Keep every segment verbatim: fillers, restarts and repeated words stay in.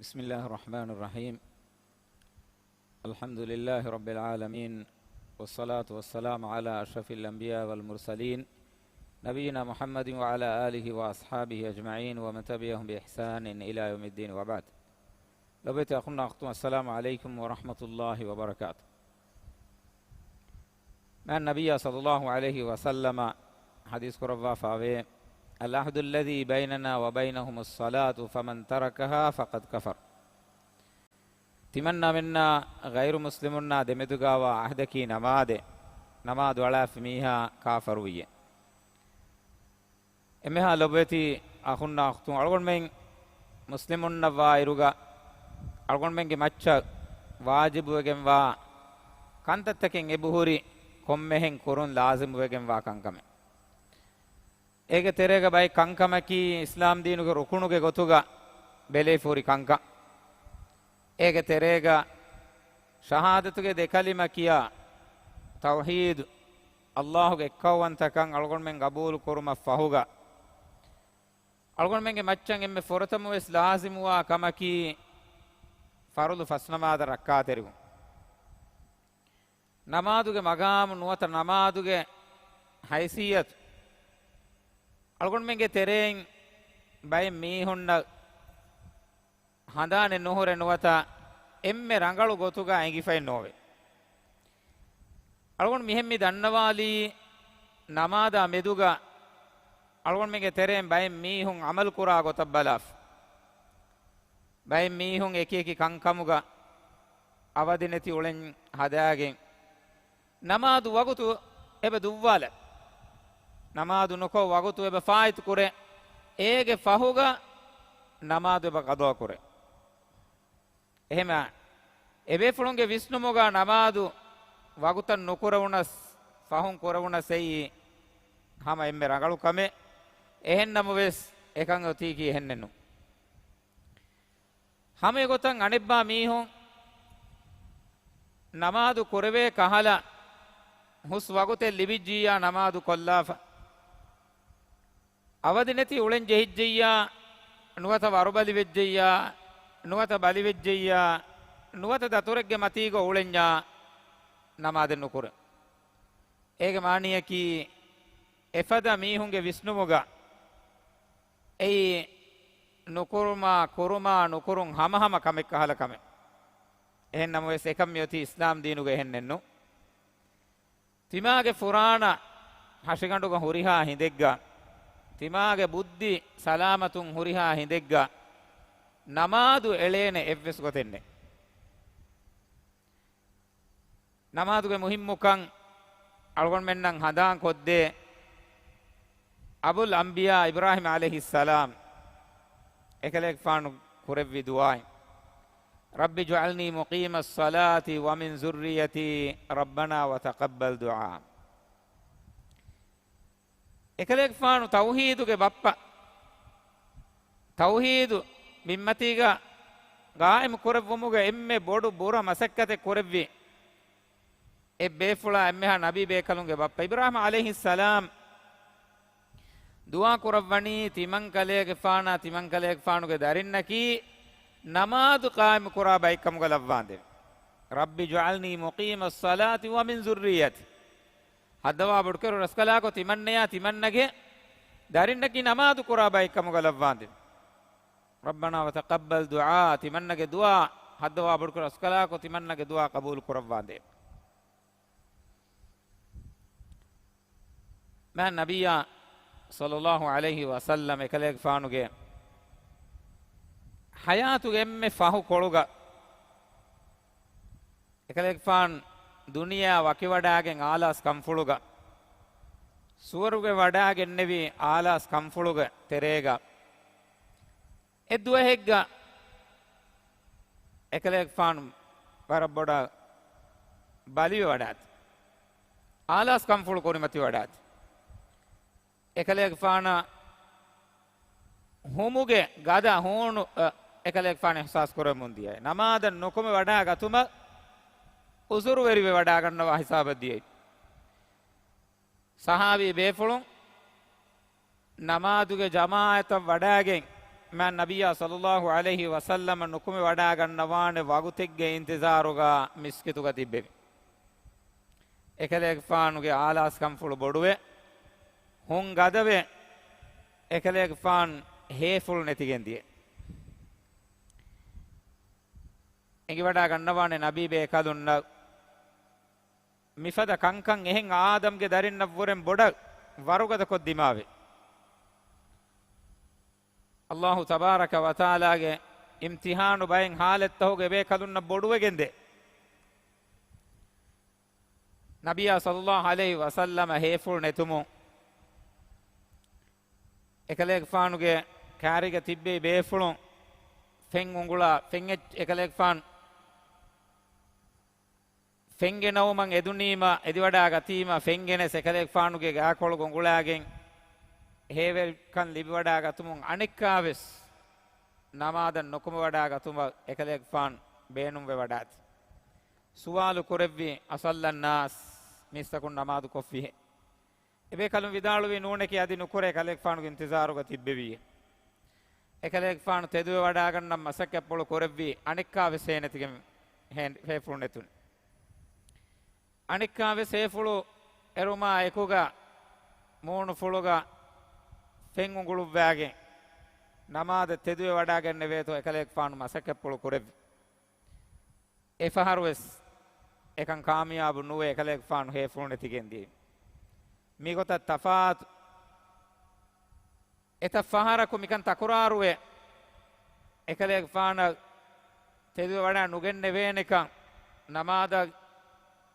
بسم الله الرحمن الرحيم. الحمد لله رب العالمين، والصلاة والسلام على أشرف الأنبياء والمرسلين، نبينا محمد وعلى آله وأصحابه أجمعين، ومن تبعهم بإحسان إلى يوم الدين، وبعد. ލޮބުވެތި އަޚުންނާ އުޚްތުން، السلام عليكم ورحمة الله وبركاته. މާތް ނަބިއްޔާ ޞައްލައްލާހު ޢަލައިހި ވަސައްލަމަ ޙަދީޘް ކުރައްވާފައިވޭ، العهد الذي بيننا وبينهم الصلاة فمن تركها فقد كفر. ތިމަންނަމެންނާ ޣައިރު މުސްލިމުންނާ ދެމެދުގާވާ ޢަހްދަކީ ނަމާދެއް. ނަމާދު އަޅާފި މީހާ ކާފަރުވިއެ. އެންމެހާ ލޮބުވެތި އަޚުންނާ އުޚްތުން، އަޅުގަނޑުމެން މުސްލިމުންނަށްވާއިރުގަ އަޅުގަނޑުމެންގެ މައްޗަށް ވާޖިބުވެގެންވާ ކަންތައްތަކެއް އެބަހުރި ކޮންމެހެން ކުރުން ލާޒިމުވެގެންވާ ކަންކަމެއް. އޭގެ ތެރޭގަ ބައެއް ކަންކަމަކީ އިސްލާމް ދީނުގެ ރުކުނުގެ ގޮތުގަ ބެލެފުރި ކަންކަން. އޭގެ ތެރޭގަ ޝަހާދަތުގެ ދެކަލިމަ ކިޔާ ތައުޙީދު، އައްލާހުގެ އެއްކައުވަންތަކަން އަޅުގަނޑުމެން ގަބޫލު ކުރުމަށް ފަހުގަ، އަޅުގަނޑުމެންގެ މައްޗަށް އެންމެ ފުރަތަމަވެސް ލާޒިމުވާ ކަމަކީ ފަރުޟު ފަސްނަމާދަށް ރައްކާތެރިވުން. ނަމާދުގެ މަގާމު ނުވަތަ ނަމާދުގެ ހައިސިއްޔަތު އަޅުގަނޑުމެންގެ ތެރެއިން ބައެއް މީހުންނަށް ހަނދާނެއް ނުހުރެ ނުވަތަ އެންމެ ރަނގަޅު ގޮތުގަ އެނގިފައެއް ނޯވޭ. އަޅުގަނޑު މިހެން މި ދަންނަވާލީ ނަމާދާ މެދުގަ އަޅުގަނޑުމެންގެ ތެރެއިން ބައެއް މީހުން ޢަމަލު ކުރާ ގޮތަށް ބަލާފަ. ބައެއް މީހުން އެކި އެކި ކަންކަމުގަ އަވަދި ނެތި އުޅެން ހަދާގެން، ނަމާދު ވަގުތު އެބަ ދުއްވާލަ، ނަމާދު ނުކޮށް ވަގުތު އެބަ ފާއިތު ކުރޭ، އޭގެ ފަހުގަ ނަމާދު އެބަ ޤަޟާ ކުރޭ. އެހެމަ އެބޭފުޅުންގެ ވިސްނުމުގަ ނަމާދު ވަގުތަށް ނުކުރެވުނަސް، ފަހުން ކުރެވުނަސް އެއީ ހަމަ އެންމެ ރަނގަޅު ކަމެއް. އެހެންނަމަވެސް އެކަން އޮތީކީ އެހެންނެއްނު. ހަމަ އެގޮތަށް އަނެއްބާ މީހުން ނަމާދު ކުރެވޭ ކަހަލަ ހުސް ވަގުތެއް ލިބިއްޖިއްޔާ ނަމާދު ކޮށްލާފަ. އަވަދި ނެތި އުޅެން ޖެހިއްޖެއްޔާ، ނުވަތަ ވަރުބަލި ވެއްޖެއްޔާ، ނުވަތަ ބަލި ވެއްޖެއްޔާ، ނުވަތަ ދަތުރެއްގެ މަތީގަ އުޅެންޏާ ނަމާދެއް ނުކުރޭ. އޭގެ މާނަޔަކީ، އެފަދަ މީހުންގެ ވިސްނުމުގަ އެއީ ނުކުރުމާ، ކުރުމާ، ނުކުރުން ހަމަހަމަ ކަމެއް ކަހަލަ ކަމެއް. އެހެން ނަމަވެސް، އެކަން މިއޮތީ އިސްލާމް ދީނުގަ އެހެންނެއްނު. ތިމާގެ ފުރާނަ ހަށިގަނޑުގަ ހުރިހާ ހިނދެއްގަ، ތިމާގެ ބުއްދި ސަލާމަތުން ހުރިހާ ހިނދެއްގަ، ނަމާދު އެޅޭނެ އެއްވެސް ގޮތެއް ނެތް. ނަމާދުގެ މުހިއްމުކަން އަޅުގަނޑުމެންނަށް ހަނދާން ކޮށްދޭ، އަބުލް އަންބިޔާ އިބްރާހިމް ޢަލައިހިއްސަލާމް އެކަލޭގެފާނު ކުރެއްވި ދުޢާއެއް، رب اجعلني مقيم الصلاة ومن ذريتي ربنا وتقبل دعاء. އެކަލޭގެފާނު ތައުޙީދުގެ ބައްޕަ، ތައުޙީދު ބިންމަތީގަ ގާއިމު ކުރެއްވުމުގެ އެންމެ ބޮޑު ބުރަ މަސައްކަތެއް ކުރެއްވި އެ ބޭފުޅާ އެންމެހާ ނަބީ ބޭކަލުންގެ ބައްޕަ އިބްރާހިމް ޢަލައިހިއްސަލާމް ދުޢާ ކުރައްވަނީ ތިމަންކަލޭގެފާނާ ތިމަންކަލޭގެފާނުގެ ދަރިންނަކީ ނަމާދު ޤާއިމު ކުރާ ބައެއްކަމުގަ ލައްވާނދޭވެ. رب اجعلني مقيم الصلاة ومن ذريتي. ހައްދަވާ ބޮޑުކުރު ރަސްކަލާކޮ ތިމަންނަޔާ ތިމަންނަގެ ދަރިންނަކީ ނަމާދު ކުރާ ބައެއްކަމުގަ ލައްވާނދޭވެ. ربنا وتقبل دعاء، ތިމަންނަގެ ދުޢާ ހައްދަވާ ބޮޑުކުރު ރަސްކަލާކޮ ތިމަންނަގެ ދުޢާ ޤަބޫލު ކުރައްވާނދޭވެ. މާތް ނަބިއްޔާ ޞައްލައްލާހު ޢަލައިހި ވަސައްލަމް އެކަލޭގެފާނުގެ ޙަޔާތުގެ އެންމެ ފަހު ކޮޅުގަ، އެކަލޭގެފާނު ދުނިޔެއާ ވަކިވަޑާގެން އާލާސް ކަންފުޅުގަ، ސުވަރުގެ ވަޑާގެންނެވި އާލާސް ކަންފުޅުގެ ތެރޭގަ، އެ ދުވަހެއްގަ އެކަލޭގެފާނު ވަރަށް ބޮޑަށް ބަލިވެ ވަޑާތި. އާލާސް ކަންފުޅު ކުރިމަތި ވަޑާތި. އެކަލޭގެފާނަށް ހުމުގެ ގަދަ ހޫނު، އަ، އެކަލޭގެފާނު އިޙްސާސް ކުރަމުން ދިޔައި. ނަމާދަށް ނުކުމެ ވަޑާ ގަތުމަށް އުޒުރުވެރިވެ ވަޑާގަންނަވާ ހިސާބަށް ދިޔައި. ޞަޙާބީ ބޭފުޅުން ނަމާދުގެ ޖަމާޢަތަށް ވަޑާގެން، މާތް ނަބިއްޔާ ޞައްލައްލާހު ޢަލައިހި ވަސައްލަމަ ނުކުމެވަޑާގަންނަވާނެ ވަގުތެއްގެ އިންތިޒާރުގަ މިސްކިތުގަ ތިއްބެވި. އެކަލޭގެފާނުގެ އާލާސްކަންފުޅު ބޮޑުވެ، ހުން ގަދަވެ، އެކަލޭގެފާނު ހޭފުޅު ނެތިގެން ދިޔަ. އެނގިވަޑާގަންނަވާނެ ނަބީ ބޭކަލުންނަށް މިފަދަ ކަންކަން އެހެން އާދަމްގެ ދަރިންނަށްވުރެން ބޮޑަށް ވަރުގަދަކޮށްދިމާވެ. އައްލާހު ތަބާރަކަ ވަތަޢާލާގެ އިމްތިޙާނު ބައެއް ޙާލަތްތަކުގެ ބޭކަލުންނަށް ބޮޑުވެގެންދޭ. ނަބިއްޔާ ޞައްލައްލާހު ޢަލައިހި ވަސައްލަމަ ހޭފުޅު ނެތުމުން، އެކަލޭގެފާނުގެ ކާރީގަ ތިއްބެވި ބޭފުޅުން ފެން އުނގުޅާ، ފެން އެއްޗެއް އެކަލޭގެފާނު ފެންގެނައުމަށް އެދުނީމަ، އެދިވަޑާގަތީމަ، ފެންގެނެސް އެކަލޭގެފާނުގެ ގާކޮޅުގަ އުނގުޅާގެން ހޭވެރިކަން ލިބިވަޑާގަތުމުން، އަނެއްކާވެސް ނަމާދަށް ނުކުމެވަޑާގަތުމަށް އެކަލޭގެފާނު ބޭނުންވެވަޑާތި. ސުވާލު ކުރެއްވި، އަޞައްލައްނާސް، މީސްތަކުން ނަމާދު ކޮށްފިހޭ؟ އެބޭކަލުން ވިދާޅުވީ، ނޫނެކޭ، އަދި ނުކުރޭ، ކަލޭގެފާނުގެ އިންތިޒާރުގަ ތިއްބެވީ. އެކަލޭގެފާނު ތެދުވެވަޑާގަންނަން މަސައްކަތްޕުޅު ކުރެއްވީ، އަނެއްކާވެސް ހޭނެތިގެން ހޭ-، ހޭފުޅު ނެތުން. އަނެއްކާވެސް ހޭފުޅު އެރުމާ އެކުގަ މޫނުފުޅުގަ ފެން އުނގުޅުއްވާގެން ނަމާދަށް ތެދުވެވަޑާގެންނެވޭތޯ އެކަލޭގެފާނު މަސައްކަތްޕުޅު ކުރެއްވި. އެފަހަރުވެސް އެކަން ކާމިޔާބު ނުވެ، އެކަލޭގެފާނު ހޭފުޅު ނެތިގެން ދިޔަ. މިގޮތަށް ތަފާތު އެތައް ފަހަރަކު މިކަން ތަކުރާރުވެ، އެކަލޭގެފާނަށް ތެދުވެވަޑާ ނުގެންނެވޭނެކަން، ނަމާދަށް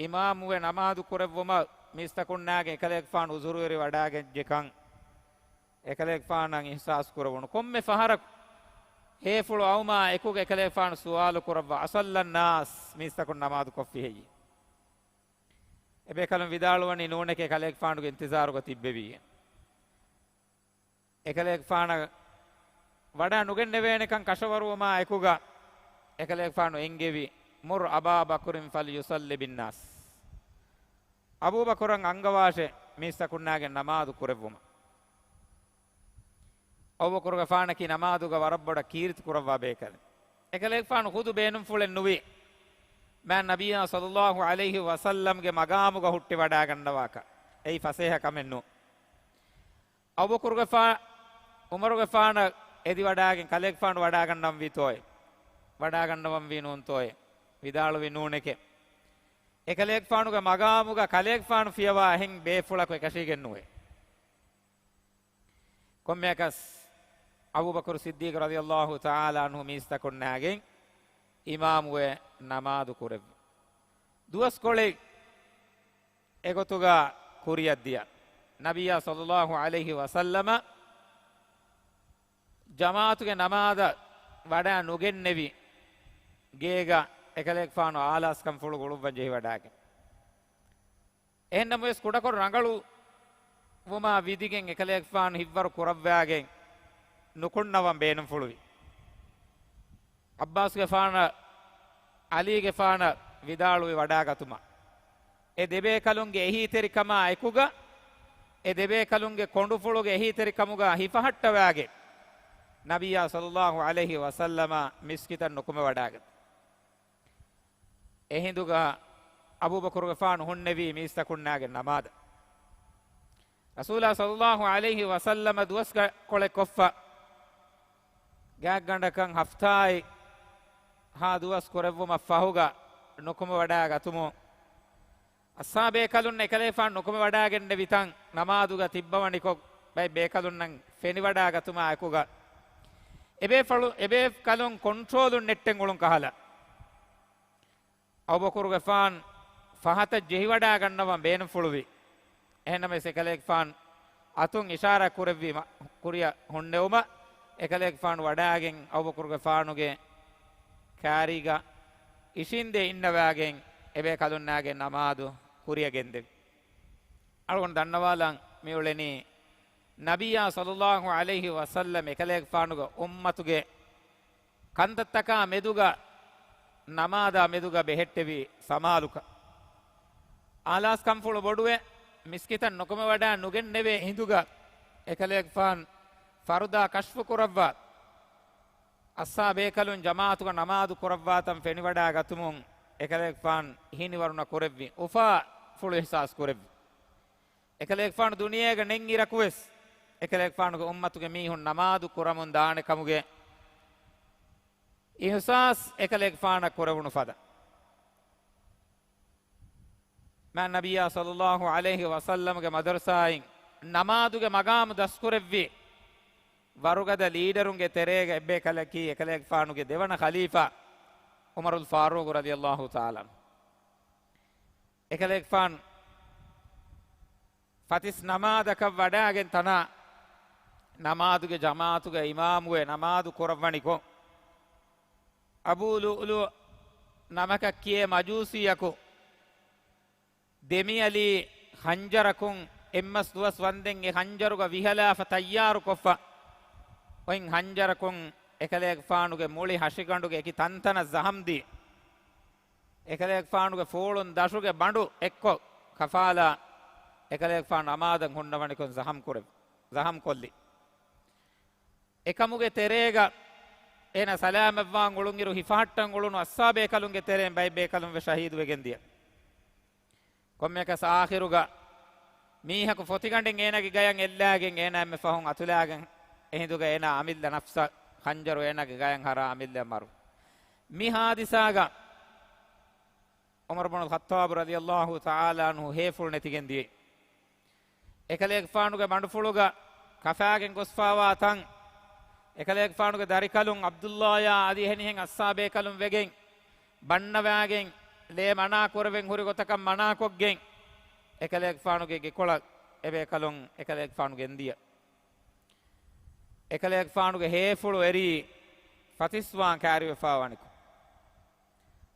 އިމާމުވެ ނަމާދު ކުރެއްވުމަށް މީސްތަކުންނާގެން އެކަލޭގެފާނު އުޒުރުވެރިވަޑާގަތްޖެކަން އެކަލޭގެފާނަށް އިޙްސާސް ކުރެވުނު. ކޮންމެ ފަހަރަކު ހޭފުޅު އައުމާ އެކުގަ އެކަލޭގެފާނު ސުވާލު ކުރައްވާ، އަޞައްލައްނާސް، މީސްތަކުން ނަމާދު ކޮށްފިހެއްޔޭ؟ އެބޭކަލުން ވިދާޅުވަނީ، ނޫނެކޭ، ކަލޭގެފާނުގެ އިންތިޒާރުގަ ތިއްބެވީ. އެކަލޭގެފާނަށް ވަޑާ ނުގެންނެވޭނެކަން ކަށަވަރުވުމާ އެކުގަ އެކަލޭގެފާނު އެންގެވި، مُرْ أَبَا بَكْرٍ فَلْيُصَلِّ بِالنَّاسِ. އަބޫބަކުރަށް އަންގަވާށޭ މީސްތަކުންނާގެން ނަމާދު ކުރެއްވުމަށް. އަބޫބަކުރުގެފާނަކީ ނަމާދުގަ ވަރަށް ބޮޑަށް ކީރިތި ކުރައްވާ ބޭކަލެއް. އެކަލޭގެފާނު ޚުދު ބޭނުންފުޅެއް ނުވި، މާތް ނަބިއްޔާ ޞައްލައްލާހު ޢަލައިހި ވަސައްލަމްގެ މަގާމުގަ ހުއްޓިވަޑާގަންނަވާކަށް. އެއީ ފަސޭހަ ކަމެއް ނޫން. އަބޫބަކުރުގެފާ، ޢުމަރުގެފާނަށް އެދިވަޑާގެން ކަލޭގެފާނު ވަޑާގަންނަންވީތޯއޭ؟ ވަޑާގަންނަވަންވީ ނޫންތޯއޭ؟ ވިދާޅުވި، ނޫނެކޭ. އެކަލޭގެފާނުގެ މަގާމުގަ ކަލޭގެފާނު ފިޔަވާ އެހެން ބޭފުޅަކު އެކަށީގެން ނުވޭ. ކޮންމެއަކަސް އަބޫބަކުރު ޞިއްދީޤު ރަޟިޔައްލާހު ތަޢާލާ ޢަންހު މީސްތަކުންނާގެން އިމާމުވެ ނަމާދު ކުރެއްވި. ދުވަސްކޮޅެއް އެގޮތުގަ ކުރިއަށް ދިޔަ. ނަބިއްޔާ ޞައްލައްލާހު ޢަލައިހި ވަސައްލަމަ ޖަމާޢަތުގެ ނަމާދަށް ވަޑާ ނުގެންނެވި ގޭގަ އެކަލޭގެފާނު އާލާސްކަންފުޅު ގުޅުއްވަން ޖެހިވަޑާގެން. އެހެންނަމަވެސް ކުޑަކޮށް ރަނގަޅުވުމާ ވިދިގެން އެކަލޭގެފާނު ހިތްވަރު ކުރައްވާގެން ނުކުންނަވަން ބޭނުންފުޅުވި. ޢައްބާސްގެފާނަށް، ޢަލީގެފާނަށް ވިދާޅުވި ވަޑާގަތުމަށް. އެ ދެބޭކަލުންގެ އެހީތެރިކަމާ އެކުގަ، އެ ދެބޭކަލުންގެ ކޮނޑުފުޅުގެ އެހީތެރިކަމުގަ ހިފަހައްޓަވާގެން، ނަބިއްޔާ ޞައްލައްލާހު ޢަލައިހި ވަސައްލަމަ މިސްކިތަށް ނުކުމެވަޑާގަތީ. އެހިނދުގަ އަބޫބަކުރުގެފާނު ހުންނެވީ މީސްތަކުންނާގެ ނަމާދަށް. ރަސޫލާ ޞައްލައްލާހު ޢަލައިހި ވަސައްލަމަ ދުވަސްކޮޅެއް ކޮށްފަ ގާތްގަނޑަކަށް ހަފްތާއެއް ހާ ދުވަސް ކުރެއްވުމަށް ފަހުގަ ނުކުމެވަޑާގަތުމުން، އަޞްޙާބޭކަލުން އެކަލޭގެފާނު ނުކުމެވަޑާގެންނެވިތަން ނަމާދުގަ ތިއްބަވަނިކޮށް، ބައެއް ބޭކަލުންނަށް ފެނިވަޑާގަތުމާ އެކުގަ، އެބޭފަޅު، އެބޭކަލުން ކޮންޓްރޯލުން ނެއްޓެން އުޅުން ކަހަލަ، އަބޫބަކުރުގެފާން ފަހަތަށް ޖެހިވަޑާގަންނަވަން ބޭނުންފުޅުވި. އެހެންނަމަވެސް އެކަލޭގެފާނު އަތުން އިޝާރާތް ކުރެއްވީ މަ-، ކުރިއަށް ހުންނެވުމަށް، އެކަލޭގެފާނު ވަޑާގެން އަބޫބަކުރުގެފާނުގެ ކާރީގަ އިށީނދެ އިންނަވާގެން އެބޭކަލުންނާގެ ނަމާދު ކުރިއަށް ގެންދެވި. އަޅުގަނޑު ދަންނަވާލަން މިއުޅެނީ، ނަބިއްޔާ ޞައްލައްލާހު ޢަލައިހި ވަސައްލަމް އެކަލޭގެފާނުގެ އުއްމަތުގެ ކަންތައްތަކާ މެދުގަ، ނަމާދާ މެދުގަ ބެހެއްޓެވި ސަމާލުކަން. އާލާސްކަންފުޅު ބޮޑުވެ، މިސްކިތަށް ނުކުމެވަޑާ ނުގެންނެވޭ ހިނދުގަ، އެކަލޭގެފާނު ފަރުދާ ކަޝްފު ކުރައްވާ، އައްސާބޭކަލުން ޖަމާޢަތުގަ ނަމާދު ކުރައްވާތަން ފެނިވަޑާގަތުމުން އެކަލޭގެފާނު ހިނިވަރުނަ ކުރެއްވި، އުފާ ފުޅު އިޙްސާސް ކުރެއްވި. އެކަލޭގެފާނު ދުނިޔޭގަ ނެތް އިރަކުވެސް އެކަލޭގެފާނުގެ އުއްމަތުގެ މީހުން ނަމާދު ކުރަމުން ދާނެ ކަމުގެ އިޙްސާސް އެކަލޭގެފާނަށް ކުރެވުނު ފަދަ. މާތް ނަބިއްޔާ ޞައްލައްލާހު ޢަލައިހި ވަސައްލަމްގެ މަދަރުސާއިން ނަމާދުގެ މަގާމު ދަސްކުރެއްވި ވަރުގަދަ ލީޑަރުންގެ ތެރޭގަ އެއްބޭކަލަކީ އެކަލޭގެފާނުގެ ދެވަނަ ޚަލީފާ ޢުމަރުލް ފާރޫޤު ރަޟިޔައްލާހު ތަޢާލާ ޢަންހު. އެކަލޭގެފާނު ފަތިސް ނަމާދަކަށް ވަޑާގެން ތަނާ ނަމާދުގެ ޖަމާޢަތުގެ އިމާމުވެ ނަމާދު ކުރައްވަނިކޮށް، އަބޫ ލުއުލުއު ނަމަކަށް ކިޔޭ މަޖޫސީއަކު ދެމިއަލީ ޚަންޖަރަކުން، އެއްމަސް ދުވަސް ވަންދެން އެ ޚަންޖަރުގަ ވިހަލާފަ ތައްޔާރުކޮށްފަ، އޮތް ޚަންޖަރަކުން އެކަލޭގެފާނުގެ މުޅި ހަށިގަނޑުގެ އެކި ތަންތަނަށް ޒަޚަމްދީ، އެކަލޭގެފާނުގެ ފޯޅުން ދަށުގެ ބަނޑު އެއްކޮށް ކަފާލާ، އެކަލޭގެފާނު ނަމާދަށް ހުންނަވަނިކޮށް ޒަޚަމް ކުރެ-، ޒަޚަމް ކޮށްލި. އެކަމުގެ ތެރޭގަ އޭނަ ސަލާމަތްވާން އުޅުންއިރު ހިފަހައްޓަން އުޅުނު އައްސާބޭކަލުންގެ ތެރެއިން ބައެއްބޭކަލުން ވެސް ޝަހީދުވެގެން ދިޔަ. ކޮންމެއަކަސް އާޚިރުގަ މީހަކު ފޮތިގަނޑެއް އޭނާގެ ގަޔަށް އެއްލާގެން އޭނާ އެންމެ ފަހުން އަތުލާގެން އެހިނދުގަ އޭނާ އަމިއްލަ ނަފްސަށް ޚަންޖަރު އޭނާގެ ގަޔަށް ހަރާ އަމިއްލަ މަރު. މި ހާދިސާގަ ޢުމަރު ބުނުލް ޚައްޠާބު ރަޟިޔައްލާހު ތަޢާލާ ޢަންހު ހޭފުޅު ނެތިގެން ދިޔައީ. އެކަލޭގެފާނުގެ ބަނޑުފުޅުގަ ކަފާގެން ގޮސްފާވާ ތަން، އެކަލޭގެފާނުގެ ދަރިކަލުން ޢަބްދުﷲ އާ އަދި އެހެނިހެން އައްސާބޭކަލުން ވެގެން، ބަންނަވާގެން، ލޭ މަނާ ކުރެވެން ހުރި ގޮތަކަށް މަނާކޮށްގެން، އެކަލޭގެފާނުގެ ގެކޮޅަށް އެބޭކަލުން އެކަލޭގެފާނު ގެންދިޔަ. އެކަލޭގެފާނުގެ ހޭފުޅު އެރީ ފަތިސްވާން ކާރިވެފާ ވަނިކޮށް،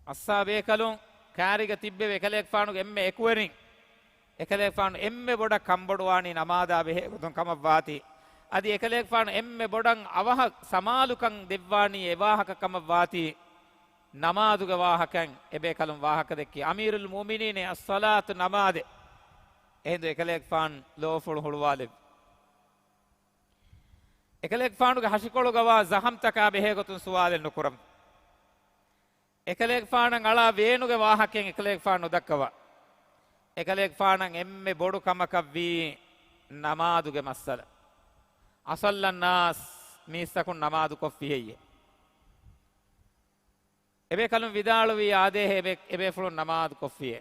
އައްސާބޭކަލުން ކާރިގަ ތިއްބެވި އެކަލޭގެފާނުގެ އެންމެ އެކުވެރިން، އެކަލޭގެފާނު އެންމެ ބޮޑަށް ކަންބޮޑުވާނީ ނަމާދާ ބެހޭ ގޮތުން ކަމަށްވާތީ، އަދި އެކަލޭގެފާނު އެންމެ ބޮޑަށް އަވަހަށް ސަމާލުކަން ދެއްވާނީ އެ ވާހަކަ ކަމަށްވާތީ، ނަމާދުގެ ވާހަކައިން އެބޭކަލުން ވާހަކަދެއްކި، އަމީރުލް މުއުމިނީން އައްޞަލާތު ނަމާދެއް. އެހިނދު އެކަލޭގެފާނު ލޯފުޅު ހުޅުވާލެއްވި. އެކަލޭގެފާނުގެ ހަށިކޮޅުގަވާ ޒަޚަމްތަކާ ބެހޭގޮތުން ސުވާލެއް ނުކުރަމު. އެކަލޭގެފާނަށް އަޅާ ވޭނުގެ ވާހަކައެއް އެކަލޭގެފާނު ނުދައްކަވާ. އެކަލޭގެފާނަށް އެންމެ ބޮޑު ކަމަކަށްވީ ނަމާދުގެ މައްސަލަ. އަޞައްލަ ނާސް، މީސްތަކުން ނަމާދު ކޮށްފި ހެއްޔޭ؟ އެބޭކަލުން ވިދާޅުވީ އާދޭހޭ އެބޭ-، އެބޭފުޅުން ނަމާދު ކޮށްފިއޭ.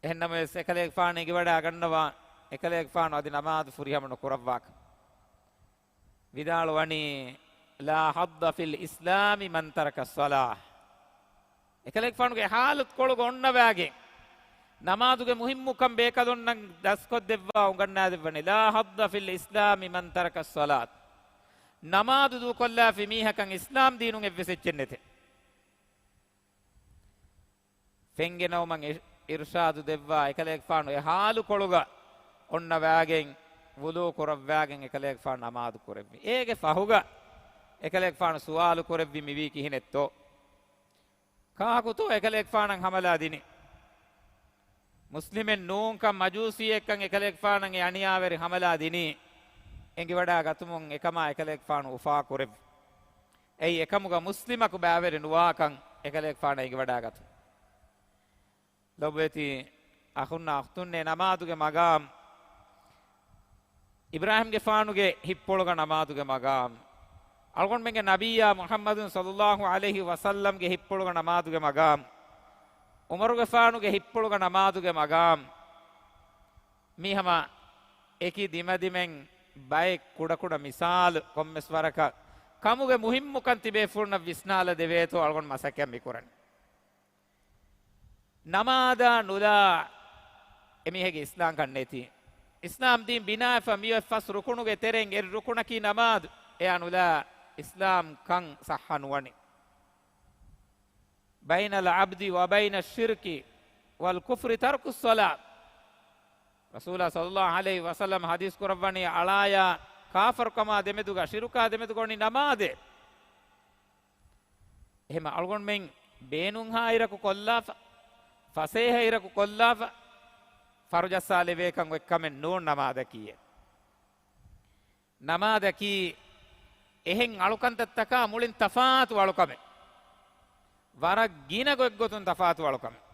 އެހެންނަމަވެސް އެކަލޭގެފާނު އެނގިވަޑާ ގަންނަވާ، އެކަލޭގެފާނު އަދި ނަމާދު ފުރިހަމަ ނުކުރައްވާކަށް. ވިދާޅުވަނީ، "لا حظ في الإسلام من ترك الصلاة." އެކަލޭގެފާނުގެ ހާލަތުކޮޅުގަ އޮންނަވާގެން، ނަމާދުގެ މުހިއްމުކަން ބޭކަލުންނަށް ދަސްކޮށްދެއްވާ އުނގަންނާދެއްވަނީ، "لا حظ في الإسلام من ترك الصلاة." ނަމާދު ދޫކޮށްލާފި މީހަކަށް އިސްލާމް ދީނުން އެއްވެސް އެއްޗެއް ނެތޭ. ފެންގެނައުމަށް އި-، އިރުޝާދު ދެއްވާ އެކަލޭގެފާނު އެ ހާލުކޮޅުގަ އޮންނަވާގެން، ވުޟޫ ކުރައްވާގެން އެކަލޭގެފާނު ނަމާދު ކުރެއްވި. އޭގެ ފަހުގަ އެކަލޭގެފާނު ސުވާލު ކުރެއްވި މިވީ ކިހިނެއްތޯ؟ ކާކުތޯ އެކަލޭގެފާނަށް ހަމަލާ ދިނީ؟ މުސްލިމެއް ނޫންކަން، މަޖޫސީއެއްކަން އެކަލޭގެފާނަށް އެ އަނިޔާވެރި ހަމަލާ ދިނީ، އެނގިވަޑާ ގަތުމުން އެކަމާ އެކަލޭގެފާނު އުފާ ކުރެއްވި. އެއީ އެކަމުގަ މުސްލިމަކު ބައިވެރި ނުވާކަން އެކަލޭގެފާނަށް އެނގިވަޑާ ގަތުން. ލޮބުވެތި އަޚުންނާ އުޚްތުންނޭ، ނަމާދުގެ މަގާމް، އިބްރާހީމްގެފާނުގެ ހިއްޕުޅުގަ ނަމާދުގެ މަގާމް، އަޅުގަނޑުމެންގެ ނަބިއްޔާ މުޙައްމަދު ޞައްލައްލާހު ޢަލައިހި ވަސައްލަމްގެ ހިއްޕުޅުގަ ނަމާދުގެ މަގާމް، ޢުމަރުގެފާނުގެ ހިއްޕުޅުގަ ނަމާދުގެ މަގާމް، މީ ހަމަ އެކި ދިމަދިމެން ބައެއް ކުޑަކުޑަ މިސާލު، ކޮންމެސް ވަރަކަށް ކަމުގެ މުހިއްމުކަން ތިބޭފުޅުންނަށް ވިސްނާލަ ދެވޭތޯ އަޅުގަނޑު މަސައްކަތް މި ކުރަނީ. ނަމާދާ ނުލާ އެމީހެއްގެ އިސްލާމްކަން ނެތި. އިސްލާމް ދީން ބިނާވެފަ މިއޮތް ފަސް ރުކުނުގެ ތެރެއިން އެއް ރުކުނަކީ ނަމާދު. އެއާ ނުލާ އިސްލާމްކަން ޞައްޙަ ނުވަނީ. بين العبد وبين الشرك والكفر ترك الصلاة. ރަސޫލާ ޞައްލައްލާހު ޢަލައިހި ވަސައްލަމަ ޙަދީޘް ކުރައްވަނީ، އަޅާޔާ ކާފަރުކަމާ ދެމެދުގަ، ޝިރުކާ ދެމެދުގަ އޮންނަނީ ނަމާދޭ. އެހެންމަ އަޅުގަނޑުމެން ބޭނުންހާ އިރަކު ކޮށްލާފަ، ފަސޭހަ އިރަކު ކޮށްލާފަ، ފަރުޖައްސާލެވޭކަން އޮތް ކަމެއް ނޫން ނަމާދަކީ. ނަމާދަކީ އެހެން އަޅުކަންތައްތަކާ މުޅިން ތަފާތު އަޅުކަމެއް. ވަރަށް ގިނަ ގޮތްގޮތުން ތަފާތު އަޅުކަމެއް.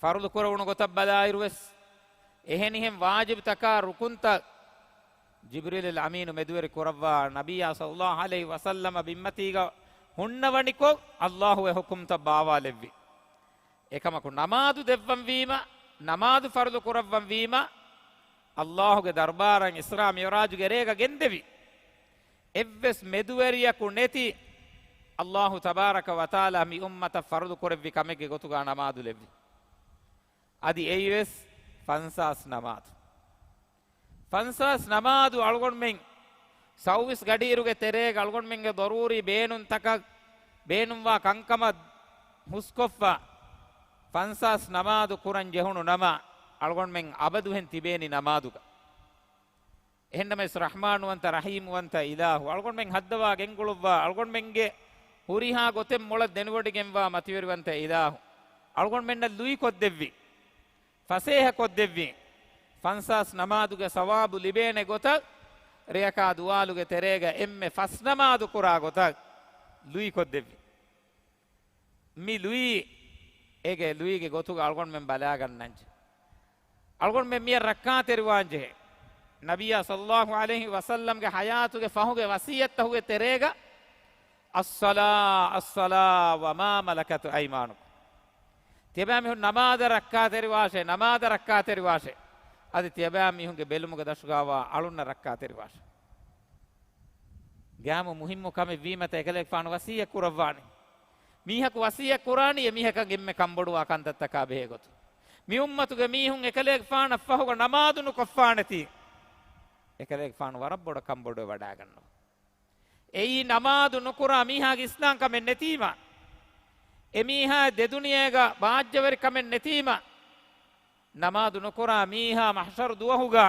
ފަރުޟު ކުރެވުނު ގޮތަށް ބަލާއިރުވެސް، އެހެނިހެން ވާޖިބުތަކާ ރުކުންތައް ޖިބްރީލު އަމީނު މެދުވެރި ކުރައްވާ، ނަބިއްޔާ ޞައްލައްލާހު ޢަލައިހި ވަސައްލަމަ ބިންމަތީގަ ހުންނަވަނިކޮށް، އައްލާހު އެ ޙުކުމްތައް ބާވާލެއްވި. އެކަމަކު ނަމާދު ދެއްވަން ވީމަ، ނަމާދު ފަރުޟު ކުރައްވަން ވީމަ، އައްލާހުގެ ދަރުބާރަށް އިސްރާ މިޢުރާޖުގެ ރޭގަ ގެންދެވި. އެއްވެސް މެދުވެރިޔަކު ނެތި، އައްލާހު ތަބާރަކަ ވަތަޢާލާ މި އުއްމަތަށް ފަރުޟު ކުރެއްވި ކަމެއްގެ ގޮތުގަ ނަމާދު ލެއްވި. އަދި އެއީވެސް ފަންސާސް ނަމާދު. ފަންސާސް ނަމާދު އަޅުގަނޑުމެން ސައުވީސް ގަޑިއިރުގެ ތެރޭގަ އަޅުގަނޑުމެންގެ ޟަރޫރީ ބޭނުންތަކަށް ބޭނުންވާ ކަންކަމަށް ހުސްކޮށްފަ، ފަންސާސް ނަމާދު ކުރަން ޖެހުނު ނަމަ، އަޅުގަނޑުމެން އަބަދުހެން ތިބޭނީ ނަމާދުގަ. އެހެންނަމަވެސް ރަޙްމާންވަންތަ ރަޙީމްވަންތަ އިލާހު، އަޅުގަނޑުމެން ހައްދަވާ ގެންގުޅުއްވާ، އަޅުގަނޑުމެންގެ ހުރިހާ ގޮތެއް މޮޅަށް ދެނެވޮޑިގެންވާ މަތިވެރިވަންތަ އިލާހު، އަޅުގަނޑުމެންނަށް ލުއިކޮށްދެއްވި، ފަސޭހަކޮށްދެއްވި، ފަންސާސް ނަމާދުގެ ސަވާބު ލިބޭނެ ގޮތަށް، ރެޔަކާ ދުވާލުގެ ތެރޭގަ އެންމެ ފަސް ނަމާދު ކުރާ ގޮތަށް ލުއިކޮށްދެއްވި. މި ލުއި، އޭގެ ލުއިގެ ގޮތުގަ އަޅުގަނޑުމެން ބަލާގަންނަންޖެ. އަޅުގަނޑުމެން މިއަށް ރައްކާތެރިވާންޖެހޭ. ނަބިއްޔާ ޞައްލައްލާހު ޢަލައިހި ވަސައްލަމްގެ ޙަޔާތުގެ ފަހުގެ ވަޞިއްޔަތްތަކުގެ ތެރޭގަ، "الصلاة، الصلاة وما ملكت أيمانكم." ތިޔަބައިމީހުން ނަމާދަށް ރައްކާތެރިވާށޭ، ނަމާދަށް ރައްކާތެރިވާށޭ. އަދި ތިޔަބައިމީހުންގެ ބެލުމުގެ ދަށުގައިވާ އަޅުންނަށް ރައްކާތެރިވާށޭ. ގާމު މުހިއްމު ކަމެއް ވީމަތަ އެކަލޭގެފާނު ވަޞިއްޔަތް ކުރައްވާނެ. މީހަކު ވަޞިއްޔަތް ކުރާނީ އެމީހަކަށް އެންމެ ކަންބޮޑުވާ ކަންތައްތަކާ ބެހޭ ގޮތުން. މި އުއްމަތުގެ މީހުން އެކަލޭގެފާނަށް ފަހުގަ ނަމާދު ނުކޮށްފާނެތީ، އެކަލޭގެފާނު ވަރަށް ބޮޑަށް ކަންބޮޑުވެވަޑާގަންނަވާ. އެއީ ނަމާދު ނުކުރާ މީހާގެ އިސްލާމް ކަމެއް ނެތީމަ، އެމީހާ ދެދުނިޔޭގަ ބާއްޖަވެރި ކަމެއް ނެތީމަ، ނަމާދު ނުކުރާ މީހާ މަޙްޝަރު ދުވަހުގަ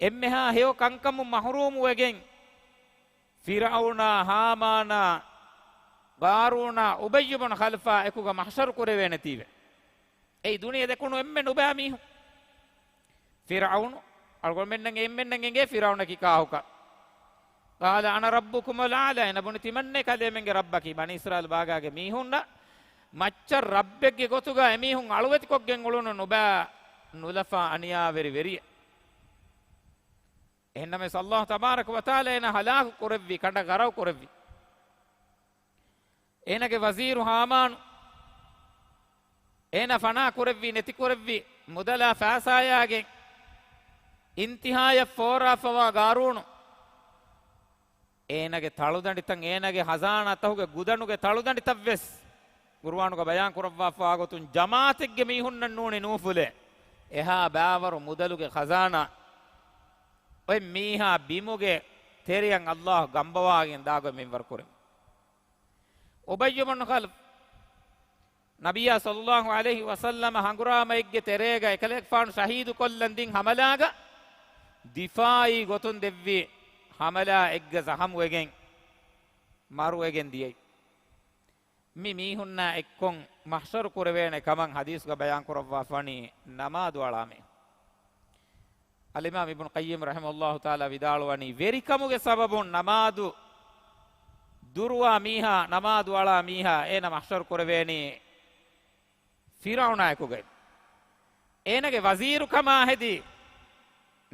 އެންމެހާ ހެޔޮ ކަންކަމުން މަޙްރޫމުވެގެން، ފިރްޢައުނާ، ހާމާނާ، ޤާރޫނާ، އުބައްޔު ބުނު ޚަލްފާ އެކުގަ މަޙްޝަރު ކުރެވޭނެތީވެ. އެއީ ދުނިޔެ ދެކުނު އެންމެ ނުބައި މީހުން. ފިރްޢައުނު، އަޅުގަނޑުމެންނަށް އެންމެންނަށް އެނގޭ ފިރްޢައުނަކީ ކާކުކަން. قال أنا ربكم الأعلى، އޭނަ ބުނި ތިމަންނޭ ކަލޭމެންގެ ރައްބަކީ. ބަނީ އިސްރާއީލް ބާގާގެ މީހުންނަށް މައްޗަށް ރައްބެއްގެ ގޮތުގަ އެމީހުން އަޅުވެތިކޮށްގެން އުޅުނު ނުބައި ނުލަފާ އަނިޔާވެރި ވެރިއެއް. އެހެންނަމަވެސް، އައްލާހު ތަބާރަކަ ވަތަޢާލާ އޭނަ ހަލާކު ކުރެއްވި، ކަނޑަ ގަރައު ކުރެއްވި. އޭނަގެ ވަޒީރު ހާމާނު، އޭނަ ފަނާ ކުރެއްވި، ނެތި ކުރެއްވި، މުދަލާ ފައިސާޔާގެ އިންތިހާޔަށް ފޯރާފަވާ ގާރޫނު، އޭނަގެ ތަޅުދަނޑިތައް، އޭނަގެ ހަޒާނާތަކުގެ ގުދަނުގެ ތަޅުދަނޑިތައްވެސް، ޤުރުއާނުގަ ބަޔާން ކުރައްވާފަވާ ގޮތުން، ޖަމާޢަތެއްގެ މީހުންނަށް ނޫނީ ނޫފުލޭ. އެހާ ބާވަރު މުދަލުގެ ޚަޒާނާ އޮތް މީހާ ބިމުގެ ތެރެއަށް އައްލާހު ގަނބަވާގެން ދާގޮތް މިންވަރު ކުރެވި. އުބައްޔު ބުނު ޚަލަފް، ނަބިއްޔާ ޞައްލައްލާހު ޢަލައިހި ވަސައްލަމަ ހަނގުރާމައެއްގެ ތެރޭގަ އެކަލޭގެފާނު ޝަހީދުކޮށްލަން ދިން ހަމަލާގަ، ދިފާޢީ ގޮތުން ދެއްވި ހަމަލާއެއްގަ ޒަޚަމުވެގެން، މަރުވެގެން ދިޔައީ. މި މީހުންނާ އެއްކޮށް މަޙްޝަރު ކުރެވޭނެ ކަމަށް ޙަދީޘްގަ ބަޔާން ކުރައްވާފަވަނީ ނަމާދު އަޅާ މީހުން. އަލްއިމާމް އިބްނު ޤައްޔިމް ރަޙިމަހުﷲ ތަޢާލާ ވިދާޅުވަނީ، ވެރިކަމުގެ ސަބަބުން ނަމާދު ދުރުވާ މީހާ، ނަމާދު އަޅާ މީހާ އޭނަ މަޙްޝަރު ކުރެވޭނީ ފިރްޢައުނާއެކުގައި. އޭނަގެ ވަޒީރުކަމާ ހެދި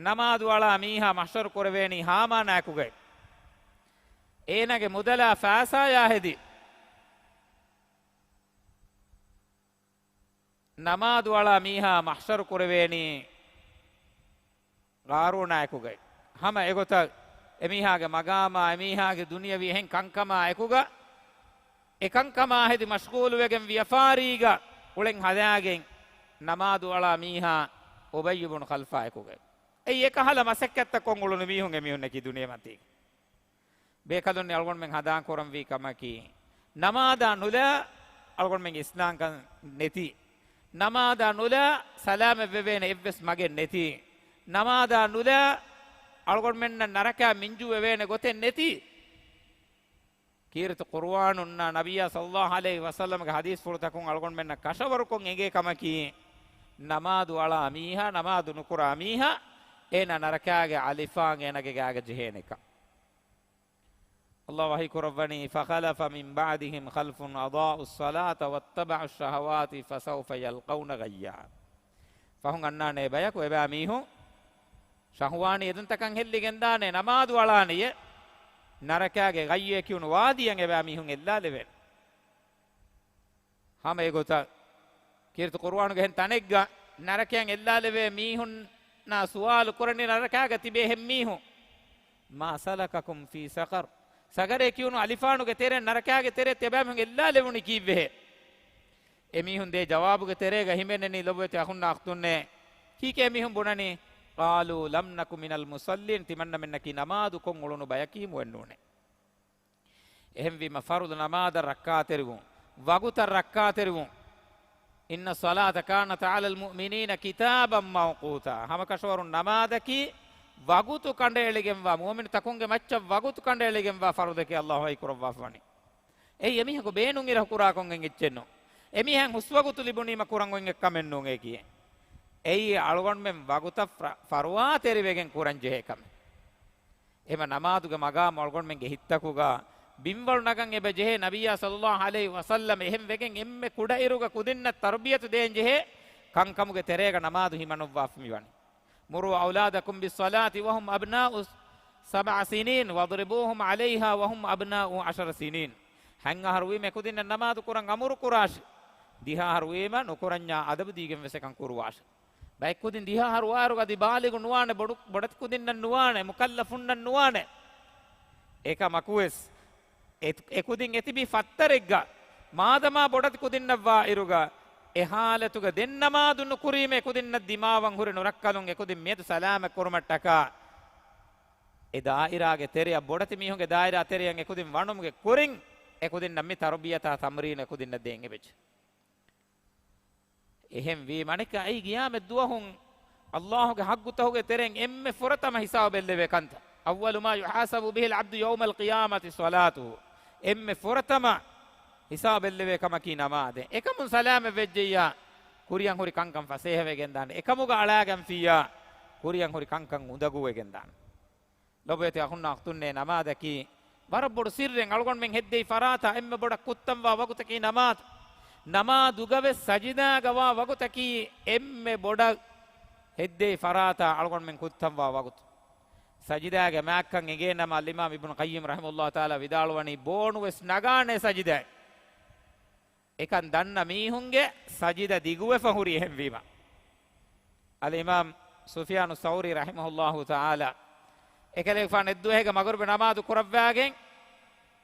ނަމާދު އަޅާ މީހާ މަޙްޝަރު ކުރެވޭނީ ހާމާނާއެކުގައި. އޭނަގެ މުދަލާ ފައިސާޔާ ހެދި ނަމާދު އަޅާ މީހާ މަޙްޝަރު ކުރެވޭނީ ޤާރޫނާއެކުގައި. ހަމަ އެގޮތަށް އެމީހާގެ މަގާމާ، އެމީހާގެ ދުނިޔަވީ އެހެން ކަންކަމާ އެކުގަ، އެ ކަންކަމާ ހެދި މަޝްޣޫލުވެގެން ވިޔަފާރީގަ އުޅެން ހަދާގެން ނަމާދު އަޅާ މީހާ އުބައްޔު ބުނު ޚަލްފާއެކުގައި. އެއީ އެކަހަލަ މަސައްކަތްތައް ކޮށް އުޅުނު މީހުން އެމީހުންނަކީ ދުނިޔެމަތީގަ. ބޭކަލުންނި އަޅުގަނޑުމެން ހަނދާން ކުރަންވީ ކަމަކީ، ނަމާދާ ނުލާ އަޅުގަނޑުމެންގެ އިސްލާމްކަން ނެތި. ނަމާދާ ނުލާ ސަލާމަތްވެވޭނެ އެއްވެސް މަގެއް ނެތި. ނަމާދާ ނުލާ އަޅުގަނޑުމެންނަށް ނަރަކައިން މިންޖޫވެވޭނެ ގޮތެއް ނެތި. ކީރިތި ޤުރުއާނުންނާ ނަބިއްޔާ ޞައްލައްލާހު ޢަލައިހި ވަސައްލަމްގެ ޙަދީޘްފުޅުތަކުން އަޅުގަނޑުމެންނަށް ކަށަވަރުކޮށް އެނގޭ ކަމަކީ، ނަމާދު އަޅާ މީހާ، ނަމާދު ނުކުރާ މީހާ، އޭނާ ނަރަކާގެ އަލިފާން އޭނާގެ ގާގަ ޖެހޭނެކަން. ﷲ ވަޙީ ކުރައްވަނީ، فخلف من بعدهم خلف أضاعوا الصلاة واتبعوا الشهوات فسوف يلقون غيا. ފަހުން އަންނާނެ ބަޔަކު އެބައި މީހުން ޝަހުވާނީ އެދުންތަކަށް ހެއްލިގެންދާނެ، ނަމާދު އަޅާނެޔޭ، ނަރަކާގެ ޣައްޔޭ ކިޔުނު ވާދީއަށް އެބައި މީހުން އެއްލާލެވޭނެ. ހަމަ އެގޮތަށް ކީރިތި ޤުރުއާނުގެ އެހެން ތަނެއްގަ ނަރަކަޔަށް އެއްލާލެވޭ މީހުންނާ ސުވާލު ކުރަނީ، ނަރަކާގަ ތިބޭ އެހެން މީހުން، ما سلككم في سقر؟ ސަޤަރޭ ކިޔުނު އަލިފާނުގެ ތެރެއިން ނަރަކާގެ ތެރެއަށް ތިބާމީހުން އެއްލާލެވުނީ ކީއްވެހޭ؟ އެމީހުން ދޭ ޖަވާބުގެ ތެރޭގަ ހިމެނެނީ ލޮބުވެތި އަޚުންނާ އަޚްތުންނޭ. ކީކޭ މީހުން ބުނަނީ؟ قالوا لم نك من المصلين، ތިމަންނަމެންނަކީ ނަމާދު ކޮށް އުޅުނު ބަޔަކީމުއެއް ނޫނޭ. އެހެންވީމަ ފަރުޟު ނަމާދަށް ރައްކާތެރިވުން، ވަގުތަށް ރައްކާތެރިވުން، إن الصلاة كانت على المؤمنين كتابا موقوتا، ހަމަކަށަވަރުން ނަމާދަކީ ވަގުތު ކަނޑައެޅިގެންވާ، މުއުމިނުތަކުންގެ މައްޗަށް ވަގުތު ކަނޑައެޅިގެންވާ ފަރުޟެކޭ ﷲ ވަޙީ ކުރައްވާފަވަނީ. އެއީ އެމީހަކު ބޭނުން އިރަކު ކުރާކޮށް އެއްޗެއް ނޫން. އެމީހަށް ހުސްވަގުތު ލިބުނީމަ ކުރަން އޮތް އެއްކަމެއް ނޫނޭ ކިޔޭ. އެއީ އަޅުގަނޑުމެން ވަގުތަށް ފަ-، ފަރުވާތެރިވެގެން ކުރަން ޖެހޭ ކަމެއް. އެހެމަ ނަމާދުގެ މަގާމު އަޅުގަނޑުމެންގެ ހިތްތަކުގަ ބިންވަޅު ނަގަން އެބަ ޖެހޭ، ނަބިއްޔާ ޞައްލައްލާހު ޢަލައިހި ވަސައްލަމް އެހެން ވެގެން އެންމެ ކުޑައިރުގަ ކުދިންނަށް ތަރުބިޔަތު ދޭން ޖެހޭ ކަންކަމުގެ ތެރޭގަ ނަމާދު ހިމަނުއްވާފަ މިވަނީ. مروا أولادكم بالصلاة وهم أبناء سبع سنين واضربوهم عليها وهم أبناء عشر سنين. ހަތް އަހަރު ވީމަ އެކުދިންނަށް ނަމާދު ކުރަން އަމުރު ކުރާށި. ދިހަ އަހަރު ވީމަ ނުކުރަންޏާ އަދަބު ދީގެން ވެސް އެކަން ކުރުވާށި. ބައެއް ކުދިން ދިހަ އަހަރު ވާއިރުގަ އަދި ބާލިޣު ނުވާނެ، ބޮޑު، ބޮޑެތި ކުދިންނަށް ނުވާނެ، މުކައްލަފުންނަށް ނުވާނެ. އެކަމަކުވެސް އެ، އެކުދިން އެތިބި ފައްތަރެއްގަ މާދަމާ ބޮޑެތި ކުދިންނަށް ވާއިރުގަ އެ ހާލަތުގަ ދެން ނަމާދު ނުކުރީމަ އެކުދިންނަށް ދިމާވަން ހުރި ނުރައްކަލުން އެކުދިން މިއަދު ސަލާމަތް ކުރުމަށްޓަކާ އެ ދާއިރާގެ ތެރެއަށް، ބޮޑެތި މީހުންގެ ދާއިރާ ތެރެއަށް އެކުދިން ވަނުމުގެ ކުރިން އެކުދިންނަށް މި ތަރުބިޔަތާ ތަމްރީނު އެކުދިންނަށް ދޭން އެބަޖެހޭ. އެހެން ވީމަ އަނެއްކާ އެއީ ގިޔާމަތް ދުވަހު ﷲގެ ޙައްޤުތަކުގެ ތެރެއިން އެންމެ ފުރަތަމަ ހިސާބު ބެއްލެވޭ ކަންތައް. أول ما يحاسب به العبد يوم القيامة صلاته. އެންމެ ފުރަތަމަ ހިސާބު ބެއްލެވޭ ކަމަކީ ނަމާދޭ. އެކަމުން ސަލާމަތް ވެއްޖެއްޔާ ކުރިއަށް ހުރި ކަންކަން ފަސޭހަވެގެންދާނެ. އެކަމުގަ އަޅާގަންފިއްޔާ ކުރިއަށް ހުރި ކަންކަން އުނދަގޫވެގެންދާނެ. ލޮބުވެތި އަޚުންނާ އަޚްތުންނޭ، ނަމާދަކީ ވަރަށް ބޮޑު ސިއްރެއް. އަޅުގަނޑުމެން ހެއްދެވި ފަރާތާ އެންމެ ބޮޑަށް ކުއްތަންވާ ވަގުތަކީ ނަމާދު. ނަމާދުގަވެސް ސަޖިދާގަވާ ވަގުތަކީ އެންމެ ބޮޑަށް ހެއްދެވި ފަރާތާ އަޅުގަނޑުމެން ކުއްތަންވާ ވަގުތު. ސަޖިދާގެ މާތްކަން އެނގޭނަމަ، އަލްއިމާމް އިބްނު ޤައްޔިމް ރަޙިމަހުﷲ ތަޢާލާ ވިދާޅުވަނީ، ބޯނުވެސް ނަގާނެ ސަޖިދާއިން. އެކަން ދަންނަ މީހުންގެ ސަޖިދަ ދިގުވެފަ ހުރި އެހެންވީމަ. އަލްއިމާމް ސުފިޔާނު ސައުރީ ރަޙިމަހުﷲ ތަޢާލާ އެކަލޭގެފާނު އެއްދުވަހެއްގަ މަޣުރިބު ނަމާދު ކުރައްވާގެން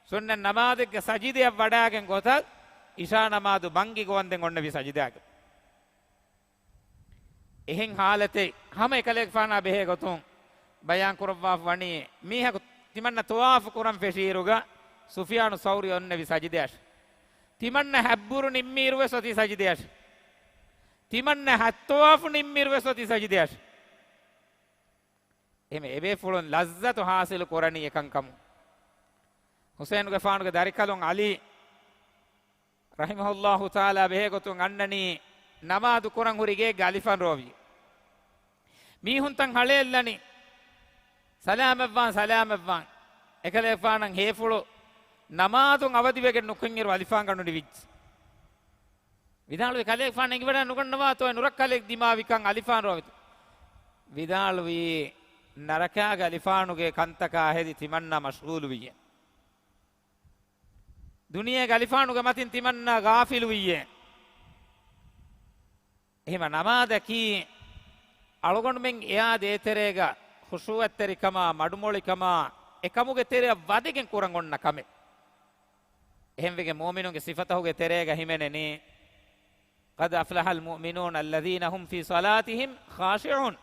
ސުންނަތް ނަމާދެއްގެ ސަޖިދަޔަށް ވަޑާގެން ގޮތަށް އިޝާ ނަމާދު ބަންގި ގޮވަންދެން އޮންނެވި ސަޖިދާގަ. އެހެން ހާލަތެއް ހަމަ އެކަލޭގެފާނާ ބެހޭ ގޮތުން ބަޔާން ކުރައްވާފަ ވަނީ، މީހަކު ތިމަންނަ ޠަވާފު ކުރަން ފެށިއިރުގަ ސުފިޔާނު ސައުރީ އޮންނެވި ސަޖިދަޔަށް. ތިމަންނަ ހަތްބުރު ނިންމިއިރުވެސް އޮތީ ސަޖިދަޔަށް. ތިމަންނަ ހަތް ޠަވާފު ނިންމިއިރުވެސް އޮތީ ސަޖިދަޔަށް. އެހެން އެބޭފުޅުން ލައްޒަތު ޙާޞިލު ކުރަނީ އެކަންކަމުން. ޙުސައިނުގެފާނުގެ ދަރިކަލުން ޢަލީ ރަޙިމަހުﷲ ތަޢާލާ ބެހޭގޮތުން އަންނަނީ ނަމާދު ކުރަން ހުރި ގެއެއްގަ އަލިފާން ރޯވި. މީހުންތައް ހަޅޭއްލަނީ، ސަލާމަތްވާން، ސަލާމަތްވާން. އެކަލޭގެފާނަށް ހޭފުޅު ނަމާދުން އަވަދިވެގެން ނުކުތްއިރު އަލިފާންގަނޑު ނިވިއްޖެ. ވިދާޅުވި، ކަލޭގެފާނަށް އެނގިވަޑައި ނުގަންނަވާތޯ އެ ނުރައްކަލެއް ދިމާވިކަން އަލިފާން ރޯވިތޯ؟ ވިދާޅުވީ، ނަރަކާގެ އަލިފާނުގެ ކަންތަކާ ހެދި ތިމަންނަ މަޝްޣޫލުވިއްޔޭ. ދުނިޔޭގެ އަލިފާނުގެ މަތިން ތިމަންނަ ޣާފިލުވިއްޔޭ. އެހެމަ ނަމާދަކީ އަޅުގަނޑުމެން އެއާ ދޭތެރޭގަ ޚުޝޫޢަތްތެރިކަމާ، މަޑުމޮޅިކަމާ، އެކަމުގެ ތެރެއަށް ވަދެގެން ކުރަން އޮންނަ ކަމެއް. އެހެންވެގެން މުއުމިނުންގެ ސިފަތަހުގެ ތެރޭގަ ހިމެނެނީ، قد أفلح المؤمنون الذين هم في صلاتهم خاشعون.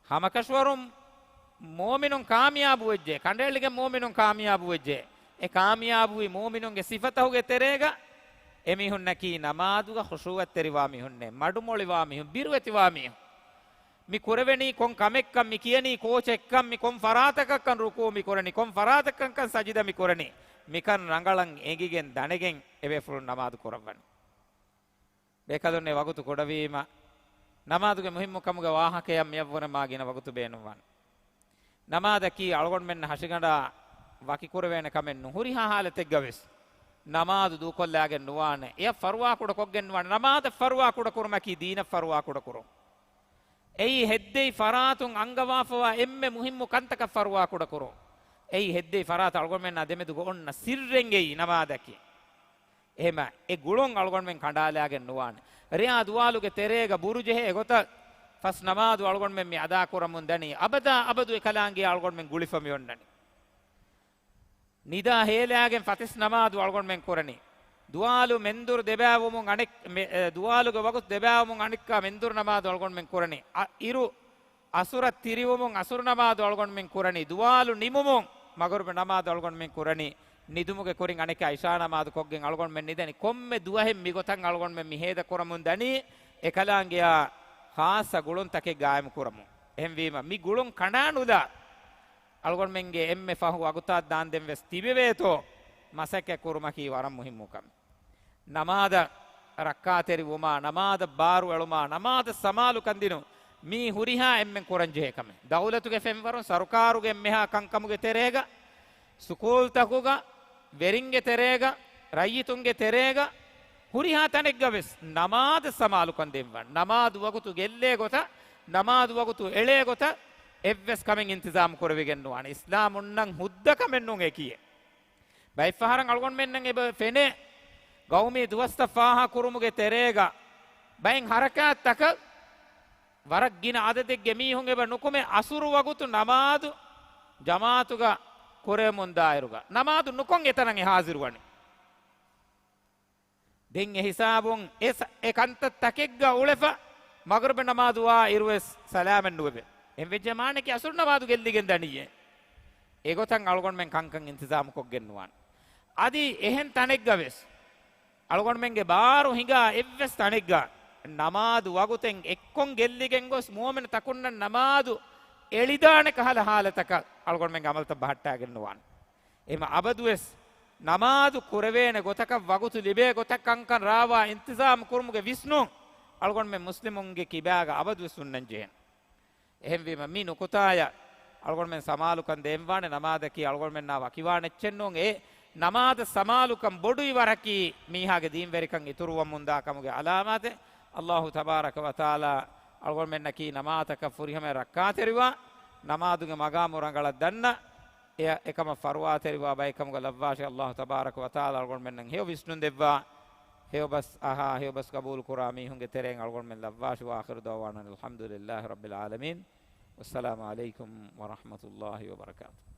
ހަމަކަށަވަރުން މުއުމިނުން ކާމިޔާބު ވެއްޖެ، ކަނޑައެޅިގެން މުއުމިނުން ކާމިޔާބު ވެއްޖެ. އެ ކާމިޔާބުވި މުއުމިނުންގެ ސިފަތަހުގެ ތެރޭގަ އެމީހުންނަކީ ނަމާދުގަ ޚުޝޫޢަތްތެރިވާ މީހުންނޭ، މަޑުމޮޅިވާ މީހުން، ބިރުވެތިވާ މީހުން. މި ކުރެވެނީ ކޮން ކަމެއްކަން، މި ކިޔަނީ ކޯޗެއްކަން، މި ކޮން ފަރާތަކަށްކަން ރުކޫޢު މި ކުރަނީ، ކޮން ފަރާތަކަށްކަން ސަޖިދަ މި ކުރަނީ، މިކަން ރަނގަޅަށް އެނގިގެން ދަނެގެން އެބޭފުޅުން ނަމާދު ކުރައްވަނީ. ބޭކަލުންނޭ، ވަގުތު ކުޑަވީމަ، ނަމާދުގެ މުހިއްމުކަމުގެ ވާހަކަޔަށް މިއަށްވުރެ މާ ގިނަ ވަގުތު ބޭނުންވާނެ. ނަމާދަކީ އަޅުގަނޑުމެންނަށް ހަށިގަނޑާ ވަކިކުރެވޭނެ ކަމެއް ނޫން. ހުރިހާ ހާލަތެއްގަވެސް ނަމާދު ދޫކޮށްލާގެން ނުވާނެ. އެއަށް ފަރުވާކުޑަ ކޮށްގެން ނުވާނެ. ނަމާދަށް ފަރުވާކުޑަ ކުރުމަކީ ދީނަށް ފަރުވާކުޑަ ކުރުން. އެއީ ހެއްދެވި ފަރާތުން އަންގަވާފަވާ އެންމެ މުހިއްމު ކަންތަކަށް ފަރުވާކުޑަ ކުރުން. އެއީ ހެއްދެވި ފަރާތަށް އަޅުގަނޑުމެންނާ ދެމެދުގަ އޮންނަ ސިއްރެއް އެއީ ނަމާދަކީ. އެހެމަ އެ ގުޅުން އަޅުގަނޑުމެން ކަނޑާލާގެން ނުވާނެ. ރެޔާ ދުވާލުގެ ތެރޭގަ ބުރުޖެހޭ އެގޮތަށް ފަސް ނަމާދު އަޅުގަނޑުމެން މި އަދާކުރަމުން ދަނީ. އަބަދާ އަބަދު އެކަލާނގެއާ އަޅުގަނޑުމެން ގުޅިފަ މި އޮންނަނީ. ނިދާ ހޭލާގެން ފަތިސް ނަމާދު އަޅުގަނޑުމެން ކުރަނީ. ދުވާލު މެންދުރު ދެބައިވުމުން އަނެއް-، މެ-، އެ، ދުވާލުގެ ވަގުތު ދެބައިވުމުން އަނެއްކާ މެންދުރު ނަމާދު އަޅުގަނޑުމެން ކުރަނީ. އަ، އިރު އަސުރަށް ތިރިވުމުން އަސުރު ނަމާދު އަޅުގަނޑުމެން ކުރަނީ. ދުވާލު ނިމުމުން މަޣުރިބު ނަމާދު އަޅުގަނޑުމެން ކުރަނީ. ނިދުމުގެ ކުރިން އަނެއްކާ އިޝާ ނަމާދު ކޮށްގެން އަޅުގަނޑުމެން ނިދަނީ. ކޮންމެ ދުވަހެއް މިގޮތަށް އަޅުގަނޑުމެން މި ހޭދަ ކުރަމުން ދަނީ، އެކަލާނގެއާ ޚާއްޞަ ގުޅުންތަކެއް ގާއިމު ކުރަމުން. އެހެންވީމަ، މި ގުޅުން ކަނޑާނުލާ، އަޅުގަނޑުމެންގެ އެންމެ ފަހު ވަގުތާ ދާންދެން ވެސް ތިބެވޭތޯ، މަސައްކަތް ކުރުމަކީ ވަރަށް މުހިއްމު ކަމެއް. ނަމާދަށް ރައްކާތެރިވުމާ، ނަމާދަށް ބާރުއެޅުމާ، ނަމާދަށް ސަމާލުކަން ދިނުން، މީ ހުރިހާ އެންމެން ކުރަންޖެހޭ ކަމެއް. ދައުލަތުގެ ފެންވަރުން، ސަރުކާރުގެ އެންމެހާ ކަންކަމުގެ ތެރޭގަ، ސުކޫލްތަކުގަ، ވެރިންގެ ތެރޭގަ، ރައްޔިތުންގެ ތެރޭގަ، ހުރިހާ ތަނެއްގަ ވެސް ނަމާދަށް ސަމާލުކަން ދޭންވާނެ. ނަމާދު ވަގުތު ގެއްލޭ ގޮތަށް، ނަމާދު ވަގުތު އެޅޭ ގޮތަށް އެއްވެސް ކަމެއް އިންތިޒާމު ކުރެވިގެން ނުވާނެ. އިސްލާމުންނަން ހުއްދަ ކަމެއް ނޫން އެކިއެއް. ބައެއްފަހަރަށް އަޅުގަނޑުމެންނަށް އެބަ ފެނޭ، ގައުމީ ދުވަސްތައް ފާހަ ކުރުމުގެ ތެރޭގަ ބައެއް ހަރަކާތްތަކަށް ވަރަށް ގިނަ އަދަދެއްގެ މީހުން އެބަ ނުކުމެ، އަސުރު ވަގުތު ނަމާދު ޖަމާޢަތުގަ ކުރެވެމުންދާއިރުގަ ނަމާދު ނުކޮށް އެތަނަށް އެ ހާޒިރުވަނީ. ދެން އެ ހިސާބުން އެ ސަ-، އެ ކަންތައް ތަކެއްގަ އުޅެފަ، މަޣްރިބު ނަމާދު ވާ އިރުވެސް ސަލާމަތް ނުވެވެ. އެހެން ވެއްޖެ މާނައަކީ އަސުރު ނަމާދު ގެއްލިގެން ދަނީއޭ. އެގޮތަށް އަޅުގަނޑުމެން ކަންކަން އިންތިޒާމު ކޮށްގެން ނުވާނެ. އަދި އެހެން ތަނެއްގަ ވެސް، އަޅުގަނޑުމެންގެ ބާރު ހިނގާ އެއްވެސް ތަނެއްގަ، ނަމާދު ވަގުތެއް އެއްކޮށް ގެއްލިގެން ގޮސް، މުއުމިނު ތަކުންނަށް ނަމާދު އެޅިދާނެ ކަހަލަ ހާލަތަކަށް އަޅުގަނޑުމެންގެ އަމަލުތައް ބަހައްޓާގެން ނުވާނެ. އެހެމަ އަބަދުވެސް ނަމާދު ކުރެވޭނެ ގޮތަކަށް ވަގުތު ލިބޭ ގޮތަށް ކަންކަން ރާވާ އިންތިޒާމު ކުރުމުގެ ވިސްނުން އަޅުގަނޑުމެން މުސްލިމުންގެ ކިބާގަ އަބަދުވެސް ހުންނަން ޖެހޭނެ. އެހެންވީމަ، މި ނުކުތާޔަށް އަޅުގަނޑުމެން ސަމާލުކަން ދޭންވާނެ. ނަމާދަކީ އަޅުގަނޑުމެންނާ ވަކިވާނެ އެއްޗެއް ނޫން. އެ ނަމާދަށް ސަމާލުކަން ބޮޑު އިވަރަކީ މީހާގެ ދީންވެރިކަން އިތުރުވަމުންދާ ކަމުގެ އަލާމާތެއް. އައްލާހު ތަބާރަކަ ވަތަޢާލާ އަޅުގަނޑުމެންނަކީ ނަމާދަކަށް ފުރިހަމައަށް ރައްކާތެރިވާ، ނަމާދުގެ މަގާމު ރަނގަޅަށް ދަންނަ، އެ އެކަމަށް ފަރުވާތެރިވާ ބައެއް ކަމުގަ ލައްވާށި. އައްލާހު ތަބާރަކަ ވަތަޢާލާ އަޅުގަނޑުމެންނަށް ހެޔޮ ވިސްނުން ދެއްވާ، ހެޔޮ ބަސް އަހާ، ހެޔޮ ބަސް ގަބޫލު ކުރާ މީހުންގެ ތެރެއިން އަޅުގަނޑުމެން ލައްވާށި. ވައާޚިރު ދަޢުވާނާ އަނިލްޙަމްދުލިއްލާހި ރައްބިލް ޢާލަމީން. ވައްސަލާމު ޢަލައިކުމް ވަރަޙްމަތުﷲ ވަބަރަކާތުހު.